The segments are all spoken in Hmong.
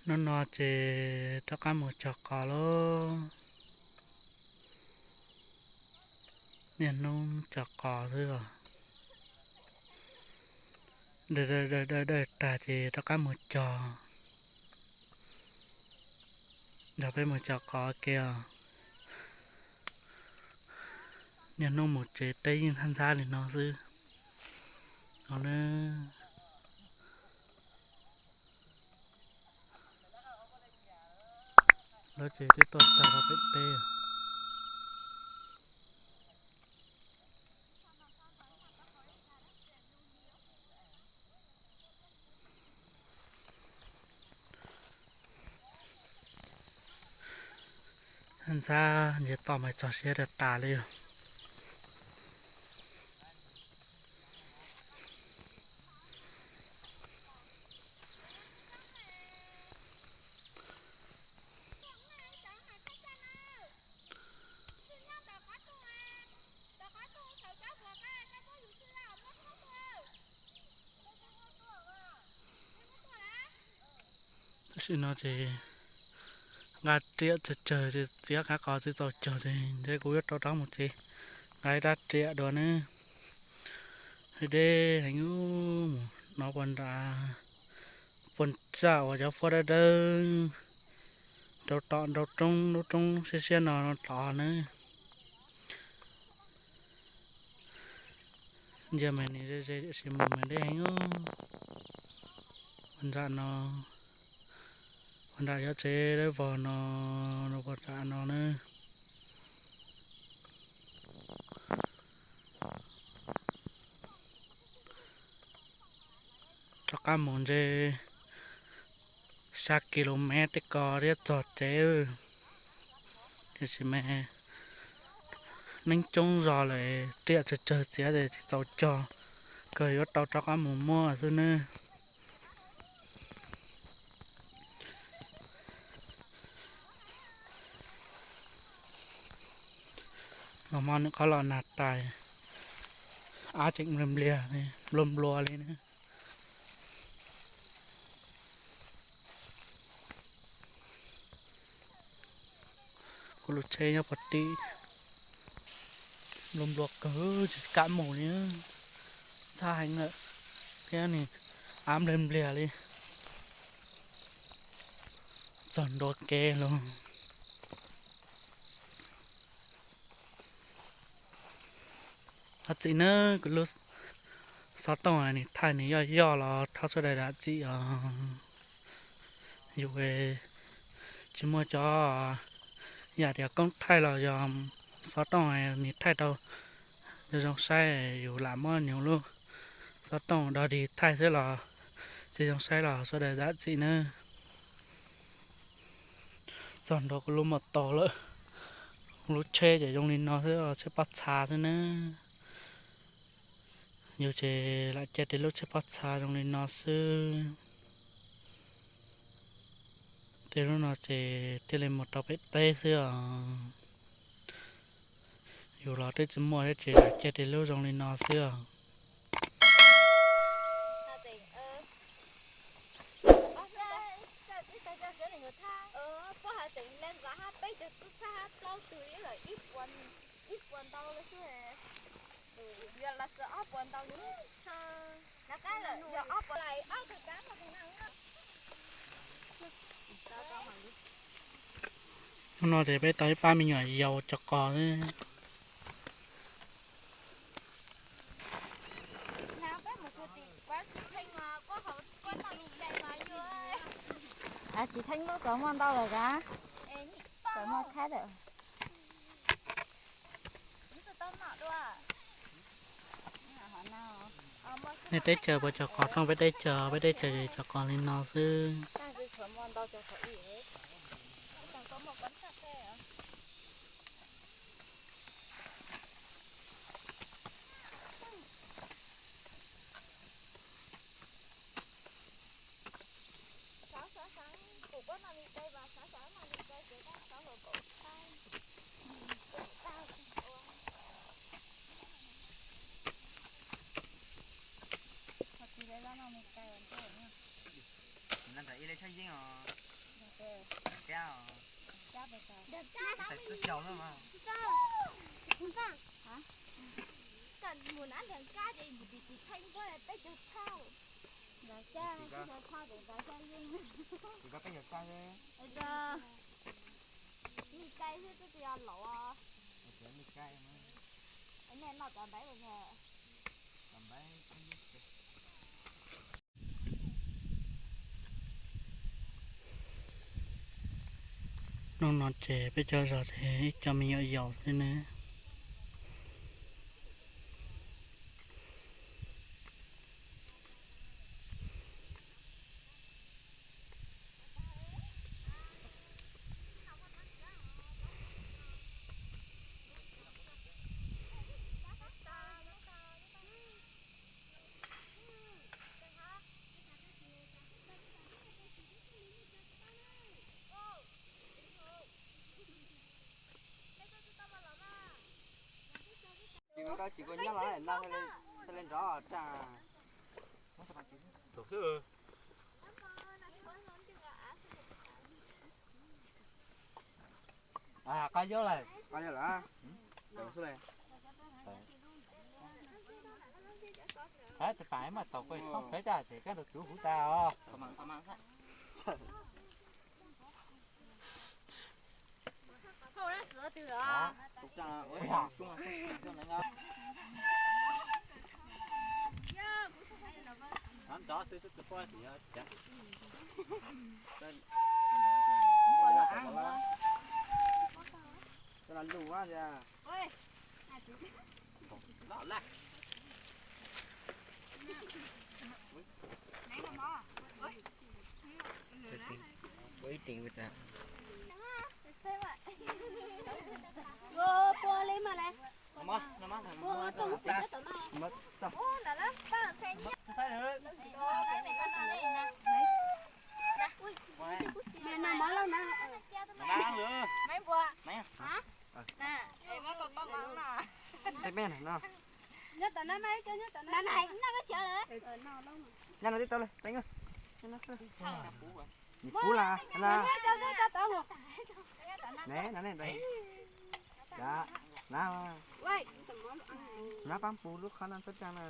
Hnub no ces rov qab mus cog qos lauj. Niaj hnub cog qos xwb os. Dawj dawj dawj dawj tag ces rov qab mus cog. Nrog peb mus cog qos ke os. Niaj hnub mus tsev teb yeej ntxhab ntxhab li no xwb os na. Lawv ces twb tuaj tag rau pem teb. Ntxhab nce toj mas txog siab rau tas li os. Tam sim no ces nqa riam tsawg tsawg, txiav qab qos tsis txaus cog ces ntshe kuv yuav rov rov mus tsev, nqa ib rab riam dua nawb. Deb heev ub, mus no puas nram, puas nram uas cov fuab dawb dawb rau tom nraum roob, lub roob siab siab no los nawb. Nce mas nim ze ze tiam sis mus mas deb heev. Puag nram no, puag nram cov tsev dawb vog no, puag nram no na. Rov qab mus ntshe xya ki lus mev tej ko thiab txog tsev. Tiam sis mas neeb coob zog lawm, riam tsawg tsawg txiav ces tsis txaus cog, kawg yuav tau rov qab mus muab xwb nawb. Los hmo nws qhov los nag tais, av tseem npliag npliag li, nplua nplua li na. Kuv lub tsheb nyob puag tim, nplua nplua kawg tsis kam mus li, ntxhab heev lawm thiab nws av npliag npliag li. Txog ntua kev lawm. Thov txim nawb, kuv lub xov tooj nws thaij nws yoj yoj los thov sawv daws zam txim os. Yus tsis muaj cov yam tias koob thaij los yog xov tooj nws thaij tau zoo zoo saib, yus lam muab nws lub xov tooj dog dig thaij xwb los tsis zoo saib los sawv daws zam txim nawb. Txog ntua kuv lub mos taus lawm, kuv lub tsheb ces zoo li no xwb, tsheb pob txha xwb nawb. Yus ces lam caij tej lub tsheb pob txha zoo li no xwb. Tej lub no ces thiaj li mus rau pem teb xwb os. Yus los twb tsis muaj thiab ces lam caij tej lub zoo li no xwb os. Hnub no ces peb tau ib pab me nyuam yaus cog qos xwb. Tsis theej lub tod muaj ntau lawm a, tod muaj khaib lawm. Nej teb chaws puas cog qos thooj peb teb chaws? Peb teb chaws cog qos li no xwb. Ib lub tshaj yeeb os. Ua peb caug tshaj xwb, twb tsis yog laus. Nej noj cov npaib ua ntag. Hnub no ces peb cov zos ces ib co me nyuam yaus xwb nawb. Tsis kua nyob los no, thiaj li nrov tsa. Qab yog lawm, qab yog lawm. Tab sis pam mas tau koj thoob peb tas ces koj tus tswv huv tas os. Nyob no tib tau li, nws puv las na. Ne, na ne, na pab puv lub qhov no txhob tsa na.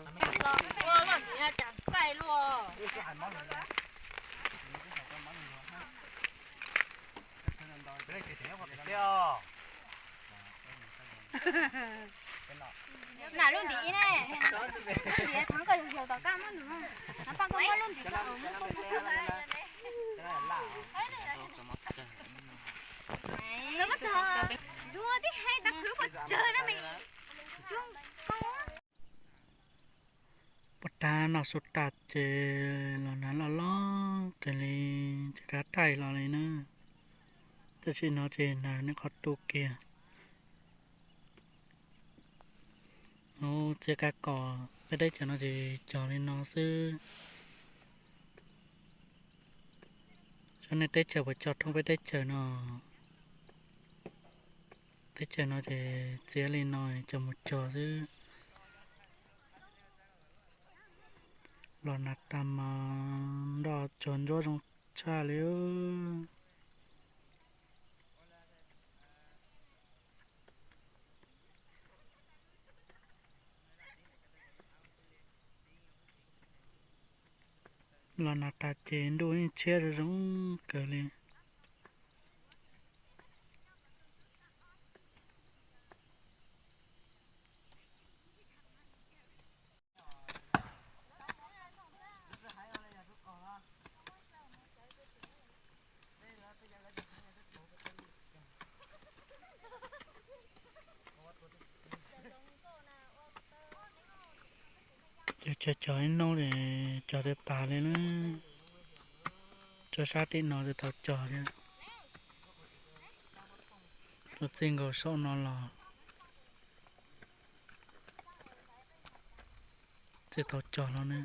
Nam lub ntiv ne, lub ntiv thov koj yog yog tom qab muab nws, no pab koj muab lub ntiv tso. Dua tib hais tas khwv pes tsawg na me. Puas tag no xu tas ces los hnav loj loj kawg li, ces kab taij los li na. Tam sim no ces hnav nws qhov tu kiag. Ub, txiav kab kos peb teb chaws no ces cog li no xwb. Xyov nej teb chaws puas cog thooj peb teb chaws no. Teb chaws no ces txiav li no cog mus cog xwb. Los nag tas mas nroj tsuag ntsuab zoo tshaj li. Los nag tas ces ntuj yeej tshiab zoo zoo kawg li. Cog cog cog ib hnub es cog tas tas li na. Cog sab tim no twb tau cog thiab. Tus txij nkaus saum no los tsis tau cog no ne.